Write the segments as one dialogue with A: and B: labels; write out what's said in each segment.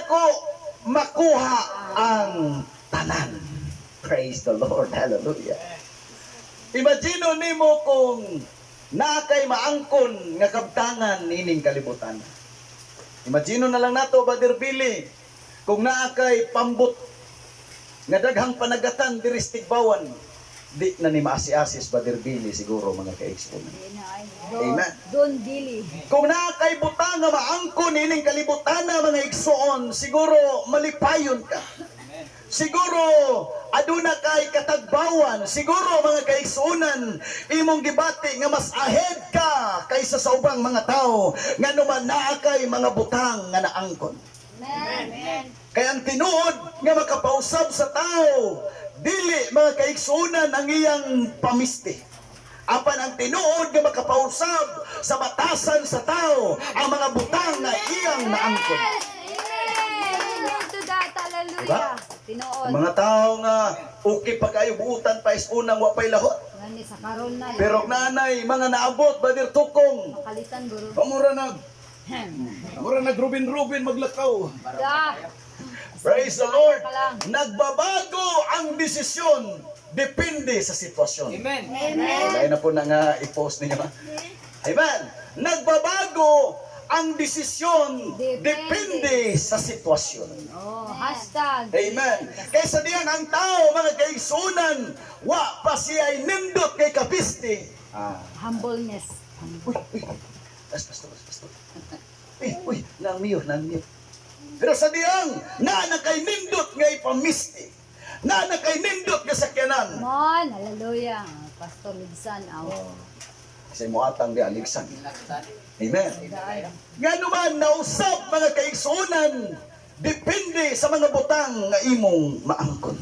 A: nako makuha ang tanan. Praise the Lord. Hallelujah. Imagine nimo kung naa kay maangkon nga kabtangan nining kalibutan. Imagine na lang nato, Brother Billy, kung naa kay pambot nga daghang panagatan diri sa Tigbawan, di na ni maasi-asis, Brother Billy, siguro, mga kaigsuonan.
B: Di na ay.
A: Amen.
B: Don Billy.
A: Kung naa kay butang nga maangkon nining kalibutan na, mga igsoon, siguro malipayon ka. Siguro aduna kay katagbawan, siguro, mga kaigsuonan, imong gibati nga mas ahead ka kaysa sa ubang mga tao ngano man naa kay mga butang nga naangkon.
B: Amen.
A: Kaya ang tinuod nga makapausab sa tao, dili, mga kaigsuonan, ang iyang pamisti. Apan ang tinuod nga makapausab sa batasan sa tao, ang mga butang nga iyang naangkon.
B: Yes! Amen to that. Hallelujah.
A: Diba?
B: Tinuod.
A: Ang mga tao nga okay pa kayo buutan pa is unang wa pay lahot.
B: Ngani sa karon na.
A: Pero nanay mga naabot, Brother Tukong,
B: Makalitan guro.
A: Mura nag Rubin Rubin maglakaw.
B: Da.
A: Praise the Lord.
B: Ka lang.
A: Nagbabago ang desisyon depende sa sitwasyon.
C: Amen.
A: Kaya na po na nga i-post ninyo. Amen. Nagbabago ang desisyon
B: Depende.
A: depende sa sitwasyon.
B: Oh, hashtag.
A: Amen. Kaysa diyan ang tao, mga kaigsunan, wa pa siya ay nindot kay kapisti. Ah.
B: Humbleness.
A: Uy, uy. Tas, pastor, pastor. Uy, uy, nang miyo, nang miyo. Pero sa diyang, naa na kay nindot nga ipamisti. Naa na kay nindot nga sakyanan.
B: Come on, hallelujah. Pastor Lidsan, aw.
A: Kasi mo atang di aligsan. Amen. Nga naman, nausap, mga kaigsunan, depende sa mga butang nga imong maangkon.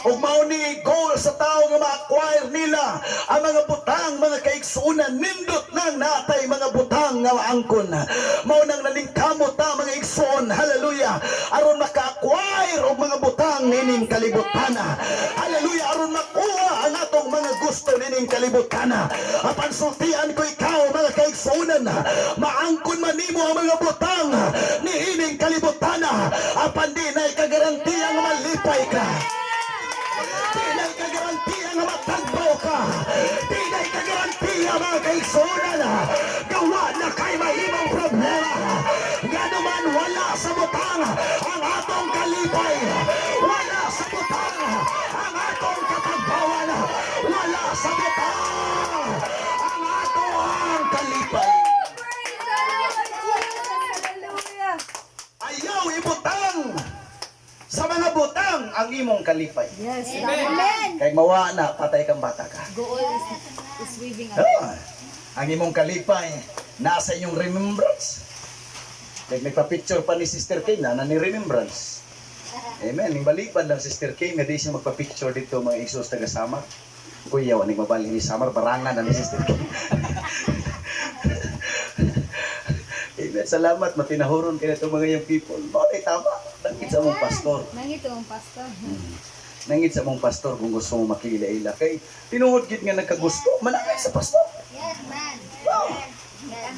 A: Ug mao ni goal sa tao nga ma-acquire nila ang mga butang, mga kaigsuonan, nindot nang natay mga butang nga maangkon. Mao nang naningkamot ta, mga igsoon, hallelujah, aron maka-acquire og mga butang nining kalibutan. Hallelujah, aron makuha ang atong mga gusto nining kalibutan. Apan sultian ko ikaw, mga kaigsuonan, maangkon man nimo ang mga butang niining kalibutan, apan di na ikagarantiya nga malipay ka. Di na ikagarantiya nga matagbaw ka. Di na ikagarantiya, mga kaigsuonan. Gawa na kay mahimong problema. Ngano man wala sa butang ang atong kalipay. Wala sa butang ang atong katagbawan. Wala sa butang ang atong kalipay.
B: Praise the Lord Jesus. Hallelujah.
A: Ayaw ibutang sa mga butang ang imong kalipay.
B: Yes, amen.
A: Kay mawa na, patay kang bata ka.
B: Goal is weaving a
A: Oh, ang imong kalipay nasa inyong remembrance. Kay nagpa-picture pa ni Sister Kay na ni remembrance. Amen. Ning balipan lang Sister Kay nga di siya magpa-picture dito, mga igsoon taga Samar. Kuya, wa ning mabali ni Samar, barangan na ni Sister Kay. Amen. Salamat matinahuron kay itong mga young people. Mao tama. Nangit sa mong pastor.
B: Nangito ang pastor.
A: Nangit sa mong pastor kung gusto mo makiila-ila. Kay tinuod gid nga nagkagusto, manangit sa pastor.
D: Yes, man.
A: Wow.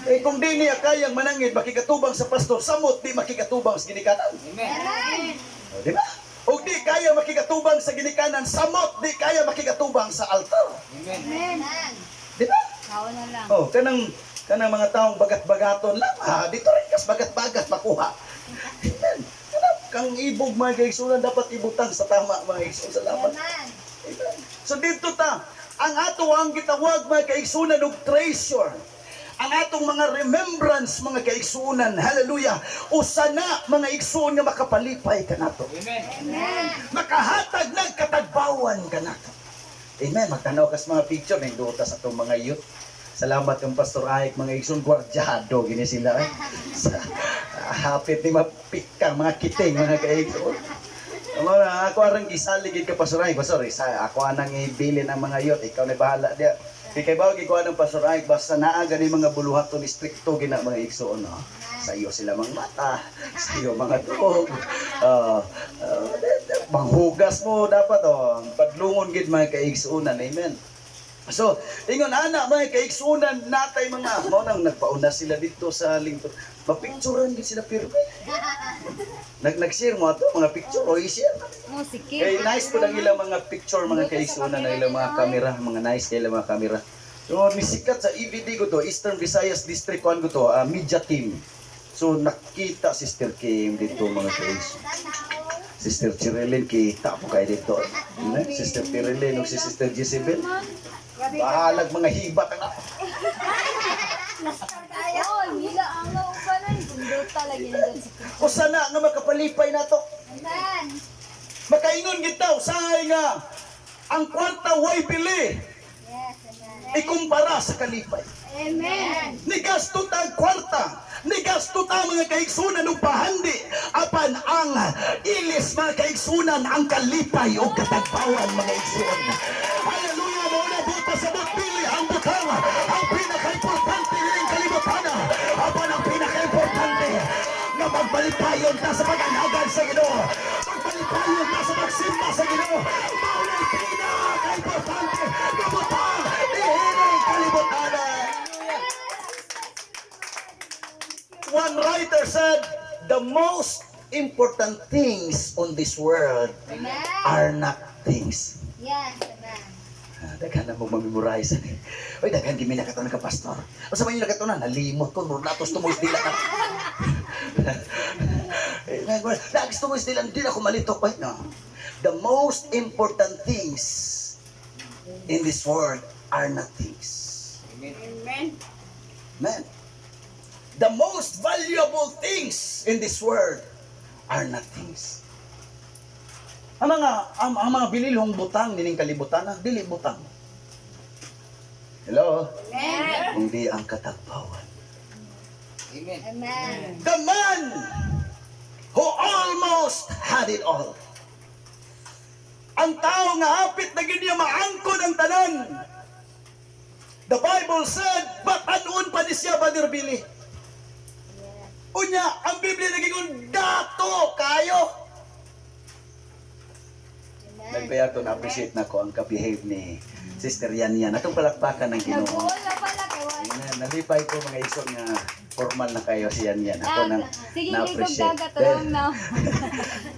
A: Eh kung di niya kayang manangit, makikatubang sa pastor, samot di makikatubang sa ginikanan.
C: Amen.
A: O, di ba? O di kaya makikatubang sa ginikanan, samot di kaya makikatubang sa altar.
C: Amen.
D: Man.
A: Di ba?
B: Tao na lang.
A: Oh, kanang kanang mga taong bagat-bagaton lang ha, dito rin kas bagat-bagat makuha. Amen. Kanang kang ibog, mga kaigsunan, dapat ibutang sa tama, mga igsoon. Salamat.
D: Man.
A: Amen. So dito ta, ang ato ang gitawag, mga kaigsunan, og treasure. Ang atong mga remembrance, mga kaigsunan, hallelujah, usa na, mga igsuon, nga makapalipay kanato.
C: Amen.
A: Makahatag ng katagbawan kanato. Amen. Magtanaw kas mga picture ning duta sa atong mga youth. Salamat kang Pastor Aik, mga igsoon, gwardyado gini sila. Eh. Sa, hapit ni mapikang mga kiting, mga kaigsoon. Mga ako arang gisalig gid ka, Pastor Aik. Pastor, isa ako anang ibilin ang mga youth, ikaw na bahala diya. Kay kay bawag ikaw anang Pastor Aik, basta naa gani mga buluhaton strikto gina, mga igsoon, no. Sa iyo sila mga mata, sa iyo mga tuog. Manghugas mo dapat oh, padlungon gid, mga kaigsuonan. Amen. So, ingon ana, mga kaigsuonan, natay mga mao nang nagpauna sila dito sa lingkod. Mapicturan gid sila pero Nag-share mo ato mga picture o i-share na.
B: Oh, sige.
A: Kay nice po lang ilang mga picture, mga kaigsunan na ilang mga camera, mga nice kay ilang mga camera. So nisikat sa EVD ko to, Eastern Visayas District 1 ko to, media team. So nakita Sister Kim dito, mga kaigsunan. Sister Chirilyn, kita po kayo dito. Ne? Sister Chirilyn o si Sister Jezebel. Bahalag mga hibat ang
B: Oh, nila ang laupanan. Kundota lagi nila sa
A: Usa na nga makapalipay na to.
C: Amen.
A: Makaingon gid ta, usahay nga ang kwarta way bili
C: Yes, amen.
A: ikumpara sa kalipay.
C: Amen.
A: Nigasto ta ang kwarta, nigasto ta mga kaigsunan og pahandi, apan ang ilis, mga kaigsunan, ang kalipay o katagbawan, mga igsuon. Hallelujah, mao na buta sa bili ang butang, ang pinakaimportante nining kalibutan, apan ang pinakaimportante nga magbalipayon ta sa pag-alagad sa Ginoo, magbalipayon ta sa pagsimba sa Ginoo, mao na pinakaimportante nga butang niining kalibutan. One writer said, "The most important things on this world
C: Amen.
A: are not things."
C: Yes, amen.
A: Ah, daghan na mo mamemorize ani. Oy, daghan gimi nakatunan ka, pastor. Asa man yung nakatunan? Nalimot ko, murag natos tungos dila ka. Eh, nagis tungos dila, hindi na ako malito. Wait, no. The most important things in this world are not things.
C: Amen.
A: Man, the most valuable things in this world are not things. Ang mga bililhong butang nining kalibutan, ah, dili butang. Hello?
C: Amen.
A: Kundi ang katagbawan.
C: Amen.
A: The man who almost had it all. Ang tao nga hapit na gid niya maangkon ang tanan. The Bible said, batan-on pa ni siya, Brother Billy. Unya, ang Biblia naging dato kayo.
C: Amen.
A: Nagbayato na appreciate na ko ang ka-behave ni Sister Yan Yan. Atong palakpakan ng Ginoo.
B: Nabuol na pala kay Juan.
A: Amen. Nalipay ko, mga igsoon, nga formal na kayo si Yan Yan. Ako nang
B: Ah, sige, ligog
A: na-appreciate.
B: dagat lang na.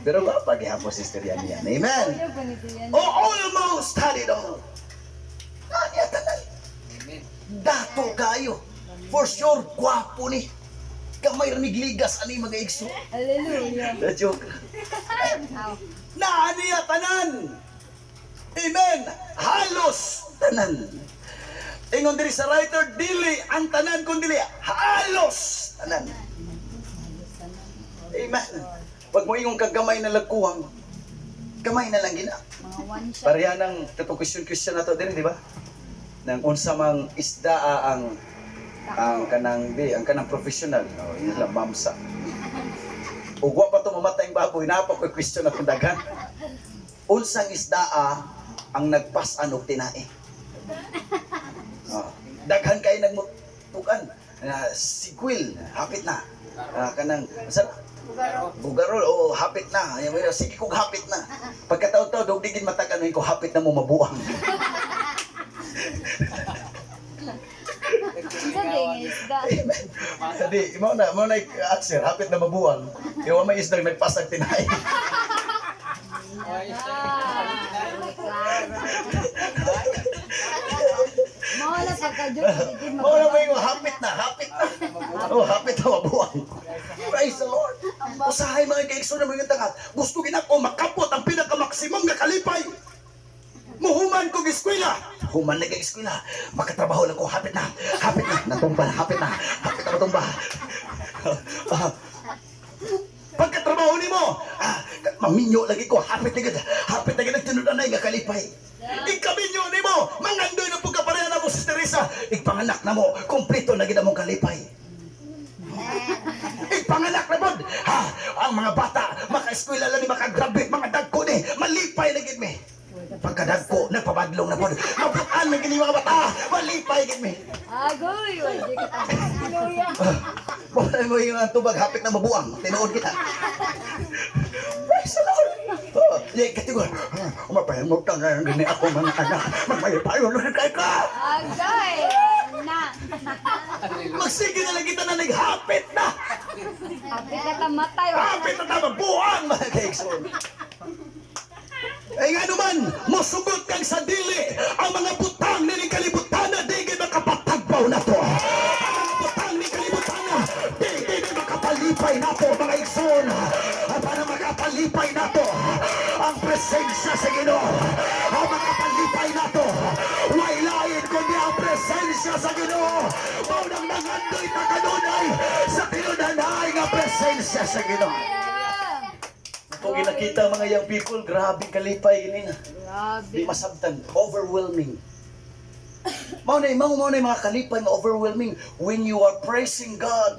A: Pero ba paghihapon, Sister Yan Yan. Amen.
B: Ayaw ba ni Julian?
A: Oh, almost had it all. Niya tanan. Dato kayo. For sure, gwapo ni. Gamay ra nigligas ani, mga igso.
B: Hallelujah.
A: The joke. Naa niya tanan. Amen. Halos tanan. Ingon diri sa writer, dili ang tanan kun dili halos tanan. Amen. Pag mo ingon kag gamay na lagkuwang, gamay na lang gina.
B: Mga one shot.
A: Pareha ng katong question-question na to diri, di ba? Nang unsa mang isda ang kanang di ang kanang professional, no, yun lang mamsa. Ug wa pa to mamatay ang baboy, naa pa ko'y question akong daghan. Unsang isdaa ang nagpas-an og tinae? Oh, daghan kay nagmutukan. Sigwil, hapit na. Ah, kanang sa Bugarol, oh, hapit na. Ayaw, ayaw, sige kung hapit na. Pagkataon-taon, dog digin matagan ko hapit na mo mabuang.
B: Sa ding isda.
A: Di, mao na answer, hapit na mabuang. Kaya wa may isdang nagpasag tinay.
B: Mao na pagka-joke, hindi
A: Mao na mo yung hapit na, hapit na. Oh, hapit na mabuang. Praise the Lord. Usahay, mga kaigsoon na mga takat. Gusto ginako makapot ang pinakamaksimum nga kalipay. Muhuman kog eskwela. Human na kag eskwela. Makatrabaho lang ko, hapit na. Hapit na. Natumba na, hapit na. Hapit na matumba. Ah. Pagkatrabaho nimo, ah, maminyo lagi ko, hapit na gid. Hapit na gid ang tinud-anay nga kalipay. Ikaminyo nimo, mangandoy na pud kapareha na mo, Sister Risa. Igpanganak na mo, kompleto na gid among kalipay. Igpanganak na pod. Ha, ang mga bata, maka-eskwela lang ni makagraduate, mga dagko ni, malipay na gid mi. Pagkadagko, nagpabadlong na pod. Mabutan na gid ni mga bata, malipay gid mi.
B: Agoy, wala ka. Hallelujah.
A: Mao mo yung ang tubag hapit na mabuang. Tinuod kita. Praise the Lord. Oh, di katigol. Umapahimog na gini ako mga anak. Magmayipayo na kay ka.
B: Agay. Na.
A: Magsige na lang kita na naghapit na.
B: Hapit na tamatay.
A: Hapit na tama, buang mga kaigsoon. Ay nga naman, musugot kang sa dili ang mga butang ni kalibutan na di gid makapatagbaw na to. Ang mga butang ni kalibutan na di gid makapalipay na to, mga igsoon. At para makapalipay na to, ang presensya sa Ginoo. Ang makapalipay na to, way lain kundi ang presensya sa Ginoo. Mao nang nangandoy ta kanunay sa tinunanay nga presensya sa Ginoo. Kung ginakita mga young people, grabe kalipay ini na.
B: Grabe.
A: Di masabtan, overwhelming. Mao na mga kalipay nga overwhelming when you are praising God.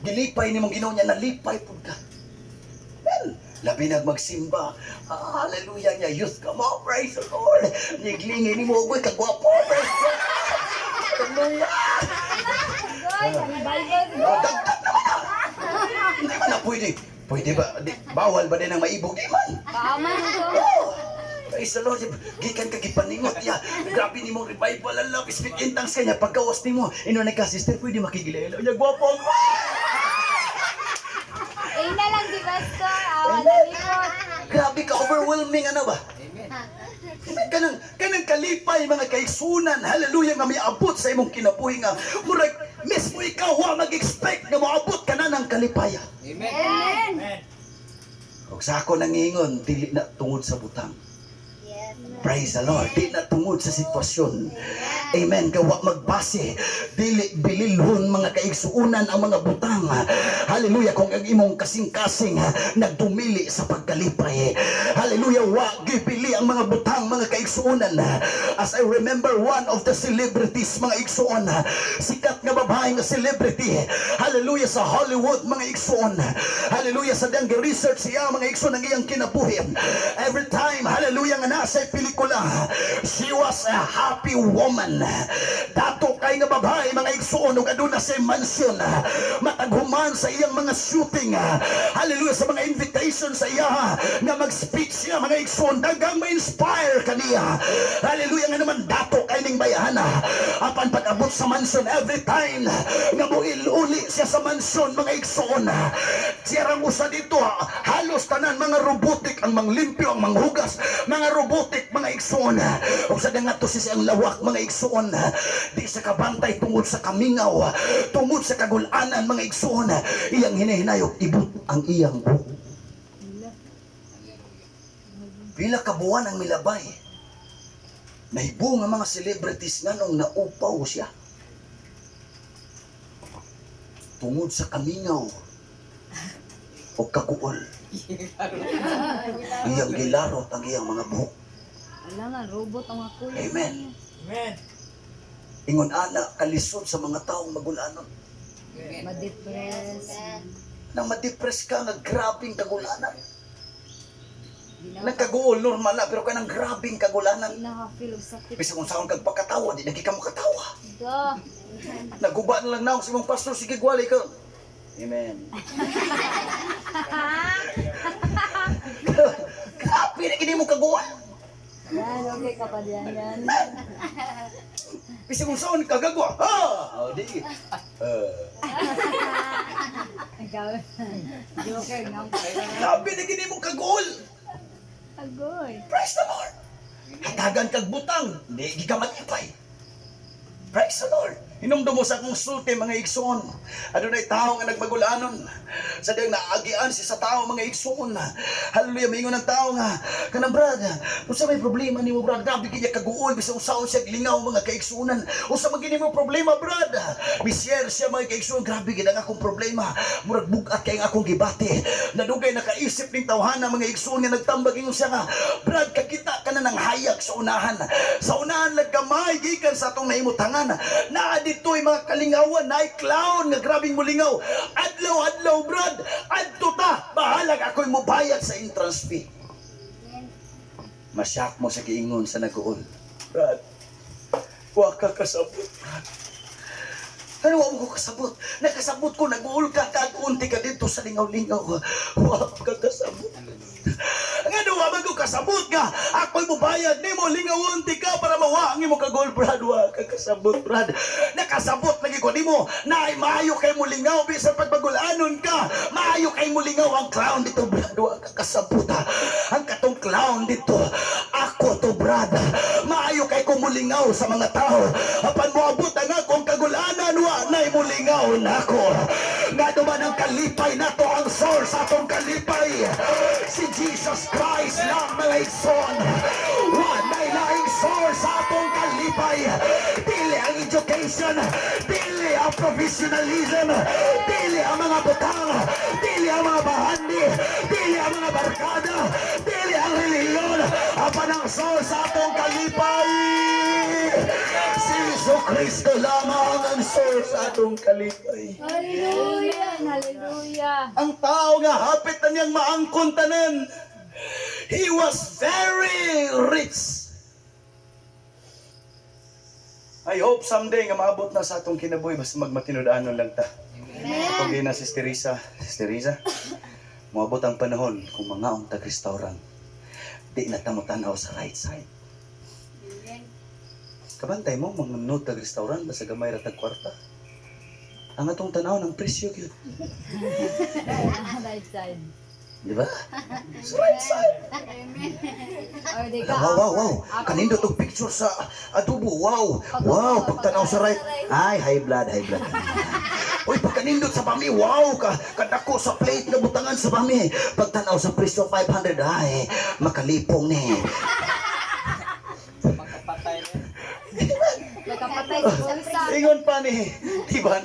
A: Gilipay nimong Ginoo niya, nalipay pud ka. Well, labi nag magsimba. Ah, hallelujah niya, youth ka mo, praise the Lord. Niglingi nimo ugoy kagwapo, praise God. Hallelujah.
B: Goy, Bible.
A: Oh, dagdag naman ah. Hindi man na pwede. Pwede ba? Di, bawal ba din ang maibog? Di man.
B: Paama na to.
A: Oh! Praise the Lord. Gikan ka gipaningot niya. Grabe nimo revival ang love. Speak in tongues kanya. Pagkawas nimo. Ino na ka, sister, pwede makigilay. Unya, gwapo ang.
B: Eh na lang di Pastor. Awa na likod.
A: Grabe ka, overwhelming. Ano ba? Amen. Kanang kalipay mga kaigsunan. Hallelujah nga may abot sa imong kinabuhi nga. Murag mismo ikaw wa mag-expect nga moabot ka na ng kalipaya.
B: Amen.
A: Ug sa ako nangingon, dili na tungod sa butang. Praise the Lord. Di na tungod sa sitwasyon. Amen. Gawa magbase. Dili bililhon mga kaigsuunan ang mga butang. Hallelujah. Kung ang imong kasing-kasing nagdumili sa pagkalipay. Hallelujah. Wa gibili ang mga butang mga kaigsuunan. As I remember one of the celebrities mga igsuon. Sikat nga babae nga celebrity. Hallelujah sa Hollywood mga igsuon. Hallelujah sa diyang research siya mga igsuon ang iyang kinabuhi. Every time, hallelujah, nga nasa pelikula, she was a happy woman. Dato kay nga babae mga igsuon ug aduna sa mansion. Mataghuman sa iyang mga shooting. Hallelujah sa mga invitation sa iya nga mag-speech siya mga igsuon daghang ma-inspire kaniya. Hallelujah nga naman dato kay ning bayhana. Apan pag-abot sa mansion every time nga moil-uli siya sa mansion mga igsuon. Siya rang usa dito halos tanan mga robotic ang manglimpyo ang manghugas, mga robotic mga igsuon. Ug sa ngadto siya ang lawak mga igsuon. Di sa kabantay tungod sa kamingaw, tungod sa kagulanan mga igsuon. Iyang hinahinayog ibut ang iyang buhok. Pila ka buwan ang milabay. Nahibo nga mga celebrities nga nung naupaw siya. Tungod sa kamingaw o kaguol. Iyang gilarot ang iyang mga buhok.
B: Wala nga, robot ang mga kuya.
A: Amen.
D: Amen.
A: Ingon ana kalisod sa mga taong magulanon.
B: Ma-depress.
A: Nang ma-depress ka nga grabing kagulanan. Nagkaguol normal na pero kanang grabing kagulanan.
B: Di naka-feel og sakit.
A: Bisa kung saan kag pagkatawa, di nagi ka makatawa.
B: Do.
A: Naguba na lang naong sa imong pastor, sige gwali ka. Amen. Grabe na gini mo kaguol.
B: Yan, okay ka pa diyan yan.
A: Bisa kung saan kagagwa. Ha! Oh, di.
B: Ikaw. Joker, no?
A: Grabe na gini mo kaguol.
B: Agoy.
A: Praise the Lord. Hatagan kag butang, di gi ka matipay. Praise the Lord. Hinumdum mo sa akong sulti mga igsoon. Adunay tao nga nagmagulanon. Sa diyang naagian si sa tao mga igsoon. Hallelujah, maingon ang tao nga kanang brad. Unsa may problema nimo brad? Grabe kay kaguol bisan usaon siya lingaw mga kaigsuonan. Unsa man gini mo problema brad? Misier siya mga kaigsuon, grabe gid ang akong problema. Murag bug-at kay ang akong gibati. Nadugay nakaisip ning tawhana mga igsoon nga nagtambag ingon siya nga, brad kakita ka na ng hayag sa unahan. Sa unahan nagkamay gikan sa atong nahimutangan. Naa dito'y mga kalingawan, naay clown nga grabing mulingaw. Adlaw adlaw brad, adto ta, bahalag ako'y mubayad sa entrance fee. Masyak mo sa giingon sa naguol. Brad, wa ka kasabot, brad. Ano wa mo ko kasabot? Nakasabot ko, nag-uol ka, kagunti ka dito sa lingaw-lingaw. Wa ka kasabot. Nga wa man ko kasabot nga ako'y mubayad nimo, lingawon ti ka para mawa ang imo kagol, Brad. Wa ka kasabot, Brad. Nakasabot lagi ko nimo na ay maayo kay mo lingaw bisan pagbagulanon ka. Maayo kay mo lingaw ang clown dito, Brad. Wa ka kasabot ha. Ang katong clown dito, ako to, Brad. Maayo kay ko mulingaw sa mga tao. Apan moabot ang akong kagulanan, wa na'y mulingaw nako. Nga duman ang kalipay nato, ang source atong kalipay, si Jesus Christ lang, mga igsoon. Wa na'y laing source atong kalipay. Dili ang education, dili ang professionalism, dili ang mga butang, dili ang mga bahandi, dili ang mga barkada, dili ang relihiyon. Apan ang source atong kalipay, si Jesu Kristo lamang ang source atong kalipay.
B: Hallelujah. Hallelujah.
A: Ang tao nga hapit na niyang maangkon tanan. He was very rich. I hope someday nga maabot na sa atong kinabuhi basta magmatinud-anon lang ta. Atong gina, Sister Risa, Sister Risa, moabot ang panahon kung mga tag restaurant, di na ta mo-tanaw sa right side. Kabantay mo, mga tag restaurant, basta gamay ra tag kwarta. Ang atong tanaw ng presyo gyud.
B: Right side.
A: Di ba? Sa right side.
B: Or di ka.
A: Wow. Kanindot og picture sa adobo. Wow. Wow, pagtanaw sa right. Ay, high blood, high blood. Uy, pagkanindot sa bami, wow, kadako sa plate na butangan sa bami. Pagtanaw sa presyo 500, ay, makalipong ni.
D: Magkapatay na.
B: Nakapatay sa bulsa.
A: Ingon pa ni Tiban,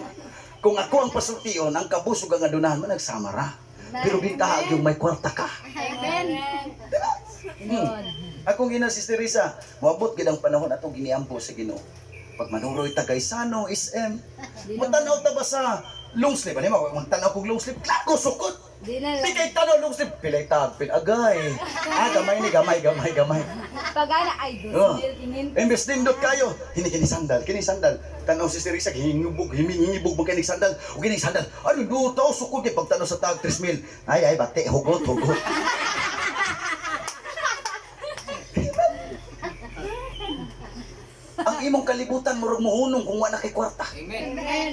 A: kung ako ang pasultion, ang kabusog ang adunahan mo, nagsama ra. Pero bintahag yung may kwarta ka.
C: Amen.
B: Yun.
A: Akong ina, Sister Risa, moabot gid ang panahon atong giniampo sa Ginoo. Pag manuroy ta Gaisano, SM, matanaw ta ba sa long sleeve? Ano mo, magtanaw kog long sleeve, klako sukot.
B: Di na
A: Di
B: lang.
A: kay tanaw long sleeve, pilay tag, pil agay. Ah, gamay ni, gamay, gamay, gamay.
B: Pag ana ay
A: Oh.
B: dos mil tingin.
A: Imbes nindot kayo, hini kini sandal, kini sandal. Tanaw si Sister Risa, hingubog, himingibog mo kini sandal. O kini sandal. Ano do tao sukot kay pagtanaw sa tag 3,000. Ay ay bate, hugot, hugot. Ang imong kalibutan murag mohunong kung wala kay kwarta.
D: Amen.
C: Amen.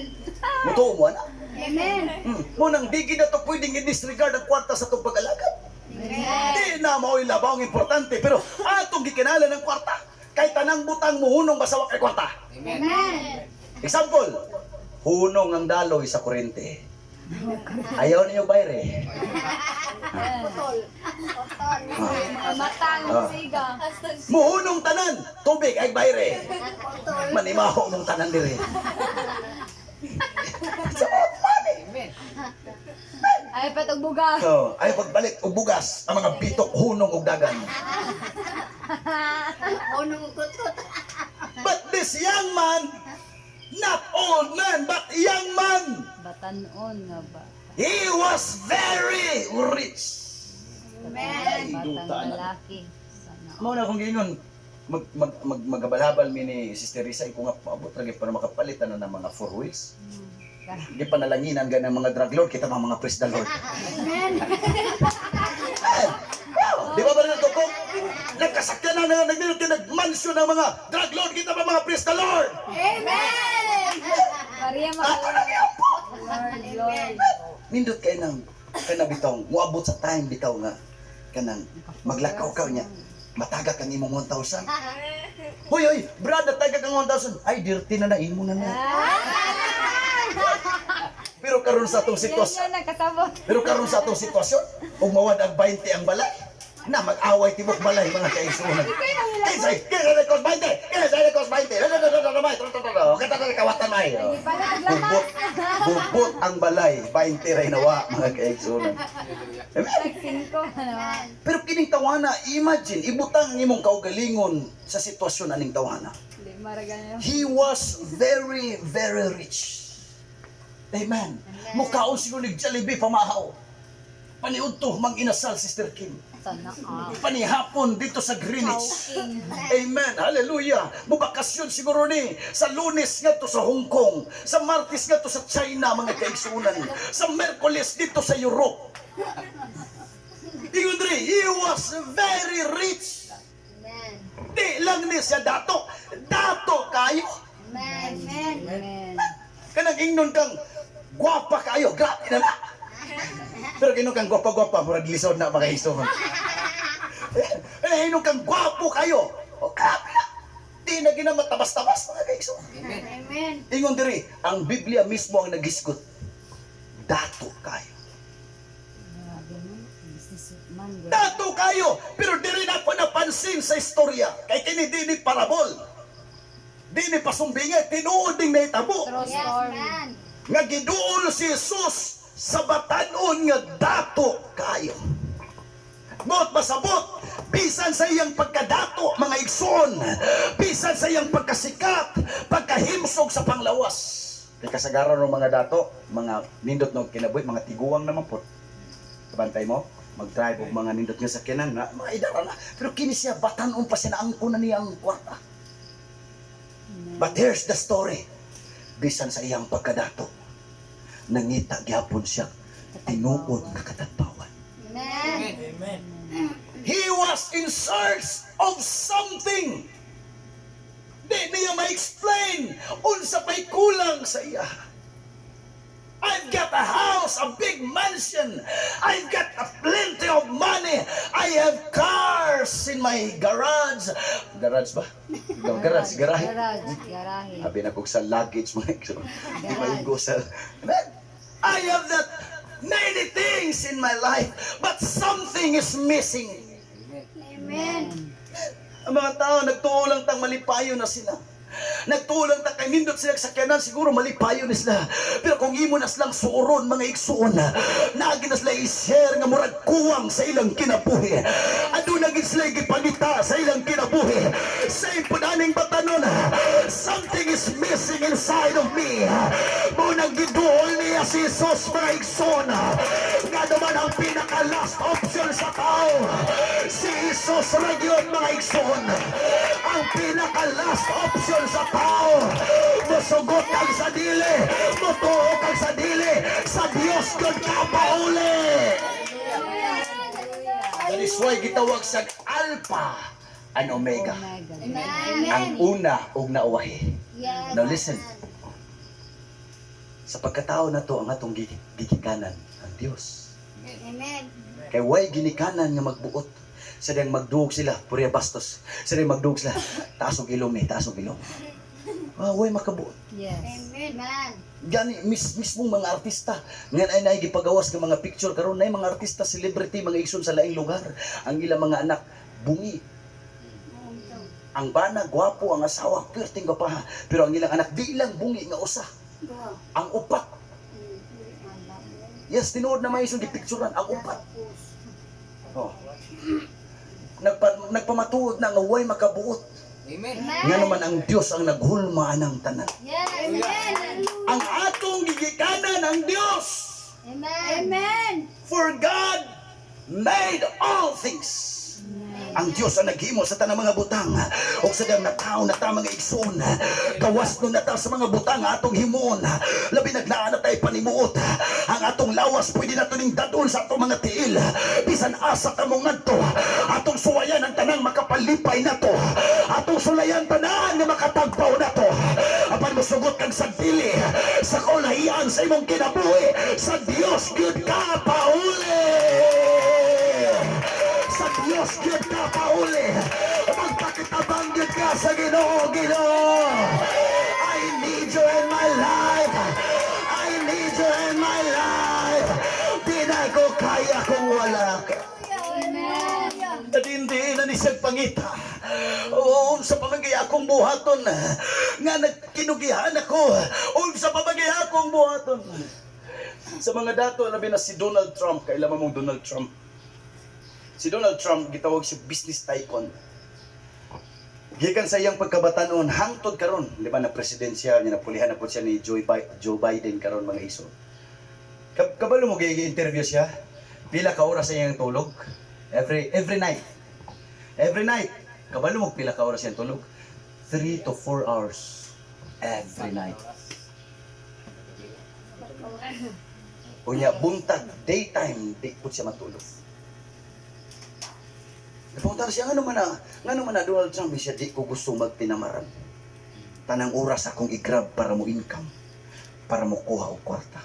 A: Mutuo mo ana.
C: Amen.
A: Mo nang di gid na to pwedeng i-disregard ang kwarta sa itong pag-alagad.
C: Amen.
A: Di na mao'y labaw ang importante, pero atong gikinala ng kwarta. Kay tanang butang muhunong basta wa kay kwarta.
D: Amen.
C: Amen.
A: Example, hunong ang daloy sa kuryente. Ayaw ninyo bayre.
C: Putol. Putol.
B: Mga matang siga.
A: Muhunong tanan, tubig ay bayre.
C: Putol.
A: Manimaho mong tanan dire. It's about money.
D: Amen.
B: Ay patog bugas.
A: Oh, ay pagbalik og bugas ang mga bitok hunong og dagan.
C: Unong kutot.
A: But this young man, not old man, but young man,
B: Batanon nga ba?
A: he was very rich.
C: Amen.
B: Batang lalaki. Sana.
A: Mao na akong giingon, mag mag mag magabalhabal mi ni Sister Risa ko nga paabot ra gyud para makapalit na ng mga four wheels. Di panalanginan gan ng mga drug lord kita mga praise the Lord.
C: Amen.
A: Wow, di ba ba na tukong? Nagkasakyan na na nagdinot nagmansyon ng mga drug lord kita ba mga praise the Lord.
C: Amen.
B: Maria
A: Ato
B: maka
A: na gyud.
B: Lord, Lord.
A: Nindot kay nang kana bitaw moabot sa time bitaw nga kanang maglakaw ka niya. Mataga kang imong 1,000. Hoy, hoy, brad, nataga kang 1,000. Ay, dirty na na imo na na. Pero karon sa atong
B: Yan
A: sitwasyon,
B: yan nakasabot.
A: pero karon sa atong sitwasyon, ug mawad ang 20 ang balay, na mag-away tibok balay mga kaigsuonan. Kinsa kinsa na kos 20? Kinsa na kos 20? No, no, no, no, no, no, no, no. Kita na kawatan may.
B: Pala
A: Bubot, bubot ang balay, 20 ray nawa mga kaigsuonan.
D: Hallelujah.
A: Amen.
B: Singko na.
A: Pero kining tawana, imagine, ibutang ang imong kaugalingon sa sitwasyon aning tawana.
B: Lima ra ganyan.
A: He was very, very rich. Amen. Mukaon siguro ni Jollibee pamahaw. Paniudto mang inasal, Sister Kim.
B: Sana ah.
A: Panihapon dito sa Greenwich.
B: Chowking.
A: Amen. Hallelujah. Mubakasyon siguro ni sa Lunes ngadto sa Hong Kong, sa Martes ngadto sa China mga kaigsunan, sa Merkules dito sa Europe. Ingon diri, he was very rich.
C: Amen.
A: Di lang ni siya dato. Dato kayo.
C: Amen. Amen.
B: Amen.
A: Kanang ingnon kang gwapa kayo. Grabe na na. Pero ingnon kang gwapa-gwapa, murag lisod na mga igsoon. Eh, ingnon kang gwapo kayo. O, grabe na. Di na ginamatabas-tabas, mga kaigsoon.
C: Amen.
A: Ingon diri, ang Biblia mismo ang nagisgot. Dato kayo.
B: Grabe no. Businessman.
A: Dato kayo, pero diri na ko napansin sa istorya. Kay kini di ni parabol. Di ni pasumbingay, tinuod ding nahitabo.
B: True
C: Yes,
B: story.
C: man.
A: Nga giduol si Jesus sa batanon nga dato kayo. Bot masabot, bisan sa iyang pagkadato, mga igsoon, bisan sa iyang pagkasikat, pagkahimsog sa panglawas. Kay kasagaran ng mga dato, mga nindot no kinabuhi, mga tiguang naman po. Kabantay mo, mag-drive og mga nindot nga sakyanan na mga idara na. Pero kini siya batanon pa siya naangko na niya ang kwarta. But here's the story. Bisan sa iyang pagkadato, nangita gyapon siya tinuod nga katagbawan.
C: Amen.
A: He was in search of something. Di niya ma-explain unsa pa'y kulang sa iya. I've got a house, a big mansion. I've got a plenty of money. I have cars in my garage. Garage ba? No, garage, garahe.
B: Garage. Garahe.
A: Abi na kog sa luggage, mga igsoon. Di maigo sa. Man, I have that many things in my life, but something is missing.
C: Amen.
A: Ang mga tao, nagtuo lang tang malipayo na sila. Nagtuo lang ta kay nindot sila sa sakyanan, siguro malipayo na sila. Pero kung imo na silang suuron, mga igsuon, naagi na sila i-share nga murag kuwang sa ilang kinabuhi. Aduna gid sila gipangita sa ilang kinabuhi. Sa impunaning batanon, something is missing inside of me. Mao nang giduol niya si Jesus, mga igsuon. Nga naman ang pinaka last option sa tao. Si Jesus ra gyud, mga igsoon. Ang pinaka last option sa tao. Musugot kag sa dili, mutuo kag sa dili, sa Dios gyud ka pauli. That is why gitawag sa Alpha and Omega.
B: Omega.
C: Amen.
A: Ang una ug nauwahi.
C: Yes.
A: Now listen. Sa pagkatao na to ang atong gigikanan ang Dios.
C: Amen.
A: Kay way ginikanan nga magbuot. Sa diyang magduog sila, purya bastos. Sa diyang magduog sila, taas og ilong ni, taas og ilong. Ah, way makabuot.
B: Yes.
C: Amen.
A: Gani mismong mga artista ngan ay naigipagawas nga mga picture karon nay mga artista, celebrity, mga igsoon sa laing lugar, ang ilang mga anak bungi. Ang bana gwapo, ang asawa perting gwapaha, pero ang ilang anak di lang bungi nga usa, ang upat. Yes, tinuod na may isang gipicturan ang upat. Oh. Nagpamatuod na nga way makabuot.
D: Amen.
A: Nga naman ang Dios ang naghulma anang tanan.
C: Yes. Amen.
A: Ang atong gigikanan ang Dios.
C: Amen. Amen.
A: For God made all things. Ang Dios ang naghimo sa tanang mga butang. O sa diyang nataw na ta, mga igsoon. Gawas nun na ta sa mga butang atong himuon. Labi naglaan na tayo panimuot. Ang atong lawas pwede na ning dadon sa atong mga tiil. Bisan asa ta mo ngadto. Atong suwayan ang tanang makapalipay na to. Atong sulayan tanan nga makatagpaw na to. Apan mosugot kang sa dili sa kaulahian sa imong kinabuhi, sa Dios gyud ka pauli. Sa Dios gyud ka pauli. Magpakitabang gyud ka sa Ginoo, Ginoo. I need you in my life. I need you in my life. Di na ko kaya kung wala ka.
C: Amen.
A: At hindi na ni siya pangita. Oo, sa pamagay akong buhaton. Nga nagkinugihan ako. Oo, sa pamagay akong buhaton. Sa mga dato, labi na si Donald Trump. Kailangan mong Donald Trump. Si Donald Trump, gitawag siya business tycoon. Gikan sa iyang pagkabatanon, hangtod karon, di ba na presidensya niya, napulihan na po siya ni Joe Biden karon, mga iso. Kabalo mo gi-interview siya. Pila ka oras sa iyang tulog? Every night. Every night. Kabalo mo pila ka oras iyang tulog? 3 to 4 hours every night. Unya buntag, daytime, di po siya matulog. Ipunta siya, ngano man na Donald Trump, siya di ko gusto magtinamaran. Tanang oras akong i-grab para mo income, para mo kuha og kwarta.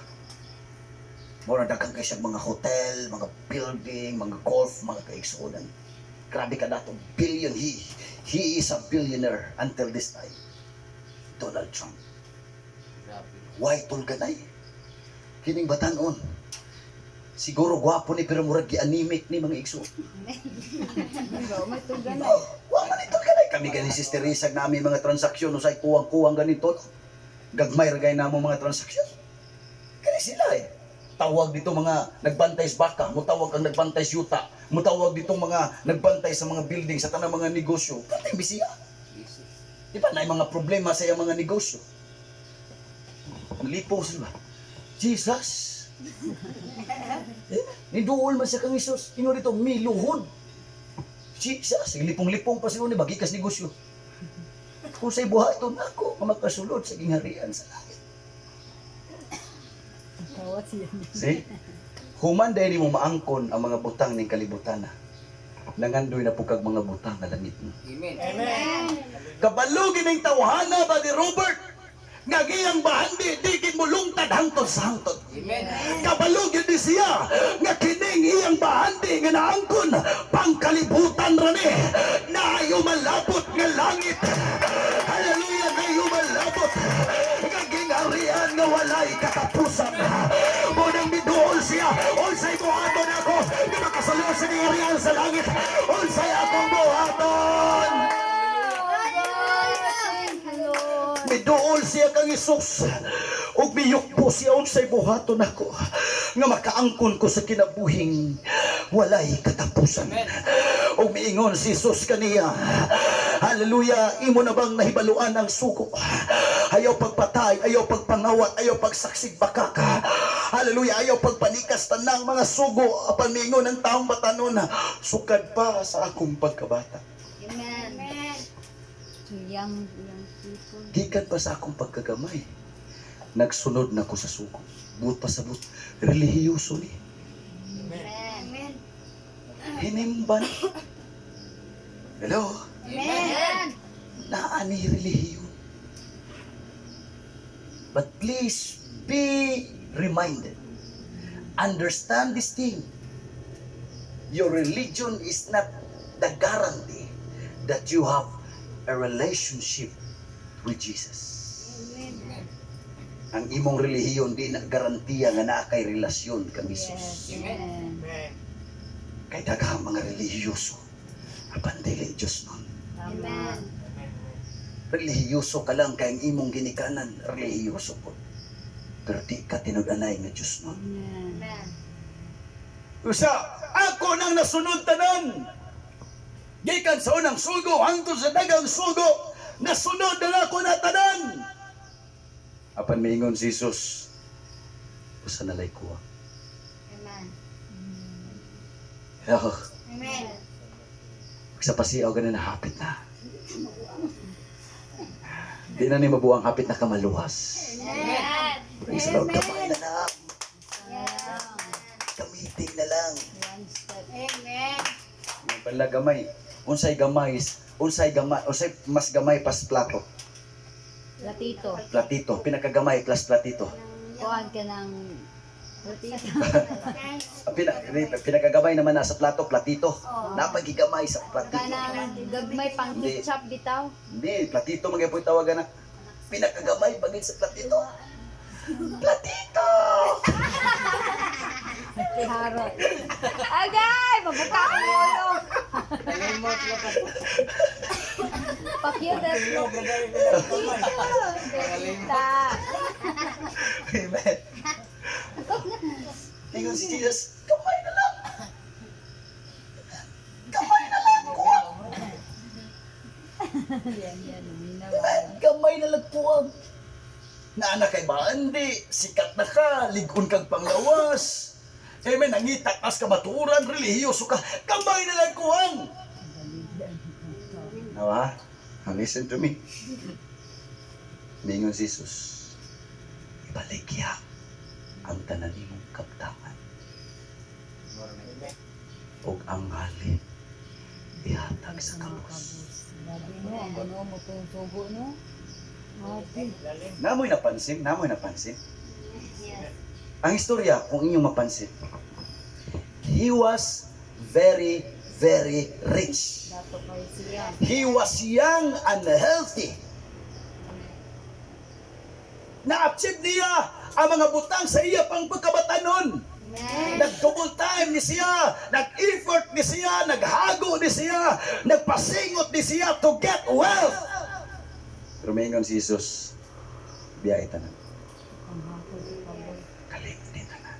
A: Mura daghang kay siya mga hotel, mga building, mga golf, mga kaigsuonan. Grabe ka dato, billion he. He is a billionaire until this time. Donald Trump. Why tulganay? Kining batanon. Siguro gwapo ni pero murag gi-anemic ni mga igsoon. Oh, wa man ito kanay kami gani Sister Risa nami mga transaksyon usay kuwang-kuwang ganito. Gagmay ra gay namo mga transaksyon. Kani sila eh. Tawag dito mga nagbantay sa baka, mutawag ang nagbantay sa yuta, mutawag dito mga nagbantay sa mga building, sa tanang mga negosyo. Patay bisiya. Di ba na mga problema sa iyang mga negosyo? Nalipong sila. Jesus! Eh, niduol man siya kang Jesus. Ingon dito, miluhod. Jesus, lipong-lipong pa sila ni bagikas negosyo. Kung sa'y buhaton ako, nga makasulod sa gingharian sa langit. See? Human dahil mo maangkon ang mga butang ning kalibutan na. Nangandoy na po kag mga butang nga langit mo.
D: Amen.
A: Kabalugin ng tawhana ba ni Robert? Nga giyang bahandi, digin mo lungtad hangtod sa hangtod.
D: Amen.
A: Kabalugin ni siya nga kining iyang bahandi nga naangkon pangkalibutan rani na ay umalabot nga langit. Hallelujah, na ay umalabot nga gingharian nga walay katapusan. Munang miduol siya, unsay buhaton ako nga makasulod sa gingharian sa langit. Unsay akong buhaton?
C: Thank you, Lord.
A: Miduol siya kang Isus. Ug miyukpo siya unsay buhaton ako nga makaangkon ko sa kinabuhing walay katapusan. Ug miingon si Jesus kaniya. Hallelujah, imo na bang nahibaluan ang sugo? Ayaw pagpatay, ayaw pagpangawat, ayaw pagsaksig bakak. Hallelujah, ayaw pagpanikas tanang mga sugo apan miingon ang taong batanon, sukad pa sa akong pagkabata.
C: Amen. To young, young people.
A: Gikan pa sa akong pagkagamay, nagsunod na ko sa sugo. Buot pa sa buot, relihiyoso ni.
C: Amen.
A: Hinimban. Hello?
C: Amen.
A: Naa ni relihiyon. But please be reminded. Understand this thing. Your religion is not the guarantee that you have a relationship with Jesus.
D: Amen.
A: Ang imong relihiyon di na garantiya nga naa kay relasyon kang Jesus.
C: Yes. Amen.
A: Kay daghang mga relihiyoso apan dili Dios nun.
C: Amen.
A: Relihiyoso ka lang kay ang imong ginikanan relihiyoso po. Pero di ka tinud-anay nga Dios nun.
C: Amen.
A: Usa, ako nang nasunod tanan. Gikan sa unang sugo hangtod sa dagang sugo, nasunod na ako na tanan. Apan miingon si Jesus, usa na lay kuha.
C: Amen.
A: Oh,
C: Amen.
A: sa pasiaw ganin na hapit na. Di na ni mabuang hapit na kamaluwas.
C: Amen.
A: Praise the Lord. Kamay na lang.
C: Yeah.
A: Gamitin na lang.
C: One step. Amen.
A: Yung pala gamay. Unsay gamay, unsay gamay, unsay mas gamay pas plato.
C: Platito.
A: Platito, pinakagamay plus platito.
C: Kuhan ka ng platito.
A: Ah, pinakagamay naman nasa plato, platito. Napagigamay sa platito.
C: Kanang gagmay pang
A: Hindi.
C: ketchup bitaw.
A: Hindi, platito mga po tawagan na. Pinakagamay bagay sa platito. Platito!
C: Tiharo. Agay! Mabuka ang ulo.
D: Nalimot na pa.
C: Pakyut at Platita.
A: Amen. Ingon si Jesus, kamay na lang. Kamay na lang, kuwang.
C: Yan, yan. Uminaw.
A: Amen. Kamay na lang, kuwang. Naana kay baandi, sikat na ka, ligon kag panglawas. Amen, nangita kas ka maturan, relihiyoso ka, kamay na lang, kuwang. Nawa, now listen to me. Mingon si Jesus, ibaligya ang tanan nimong kaptangan ug ang halin Ihatag sa kabus.
C: Grabe no, ang Ginoo mo itong sugo no. Grabe.
A: Namoy napansin, namoy napansin.
B: Yes.
A: Ang istorya, kung inyong mapansin, he was very, very rich.
C: Dato kay siya.
A: He was young and healthy. Na-achieve niya ang mga butang sa iya pang pagkabatanon.
B: Amen.
A: Nag-double time ni siya, nag-effort ni siya, naghago ni siya, nagpasingot ni siya to get wealth. Pero maingon si Jesus, biyahe tanan,
C: Ang hapon sa kaboy.
A: kalimti tanan.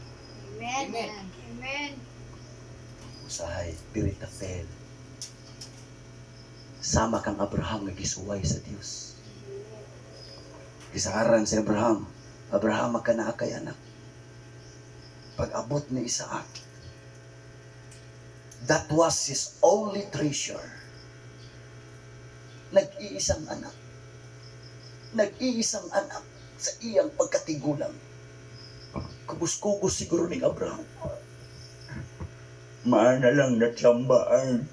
B: Amen.
D: Amen.
B: Amen.
A: Usahay, piritapel. Sama kang Abraham nga gisuway sa Dios. Gisaaran si Abraham, "Abraham, magkanaa kay anak." Pag-abot ni Isaac, that was his only treasure. Nag-iisang anak. Nag-iisang anak sa iyang pagkatigulang. Kubos-kubos siguro ni Abraham. Maana lang natsambaan.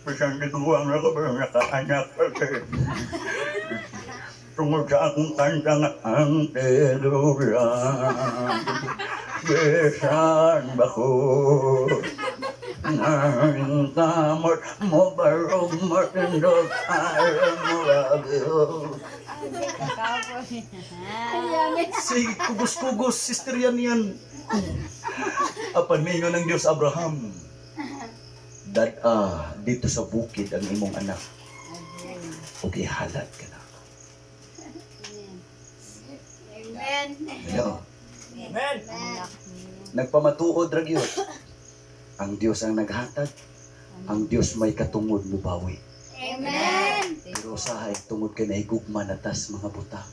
A: Bisan nagawa nga ko pero nakaanak kasi. Tungod sa akong kanta nga ang tigulang. Bisan ba ko? Nang kamot mo barog matindog alam mo bagyo.
C: Kaboy.
A: Sige, kubos-kubos, sister yan yan. Apan mingon ng Diyos, "Abraham, dad-a dito sa bukid ang imong anak. Ug ihalad ka na."
B: Amen.
A: Hello.
D: Amen.
C: Anak niya.
A: Nagpamatuod ra gyud. Ang Diyos ang naghatag, ang Diyos may katungod mubawi.
B: Amen.
A: Pero usahay tungod kay nahigugma na tas mga butang,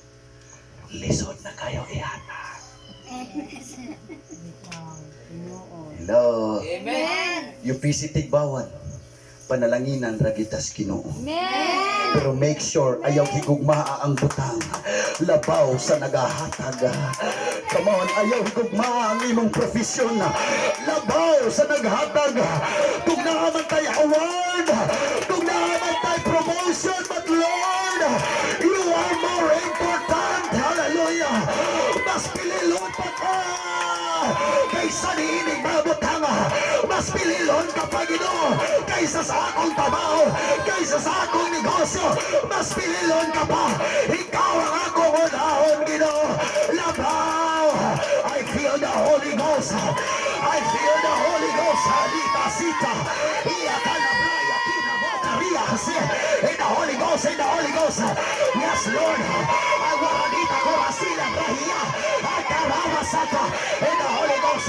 A: lisod na kayo ihatag.
C: Ikaw, Ginoo.
A: Hello.
D: Amen.
A: UPC Tigbawan, panalanginan ra gitas Ginoo.
C: Amen.
A: Pero make sure ayaw higugmaa ang butang. Labaw sa nagahatag. Come on, ayaw higugmaa ang imong profesyon. Labaw sa naghatag. Kung naa man tay award, kung naa man tay promotion, but Lord, you are more important. Hallelujah. Mas pililon pa ka kaysa niining mga butang. Mas pililon ka pa, Ginoo, kaysa sa akong trabaho, kaysa sa akong negosyo. Mas pililon ka pa. Ikaw ang akong unahon, Ginoo. Labaw. I feel the Holy Ghost. I feel the Holy Ghost. Alita sita. Iya kalabraya kina bokaria kasi. In the Holy Ghost, in the Holy Ghost. Yes, Lord. Aguaranita korasila brahia. Akaramasata. In the Holy Ghost.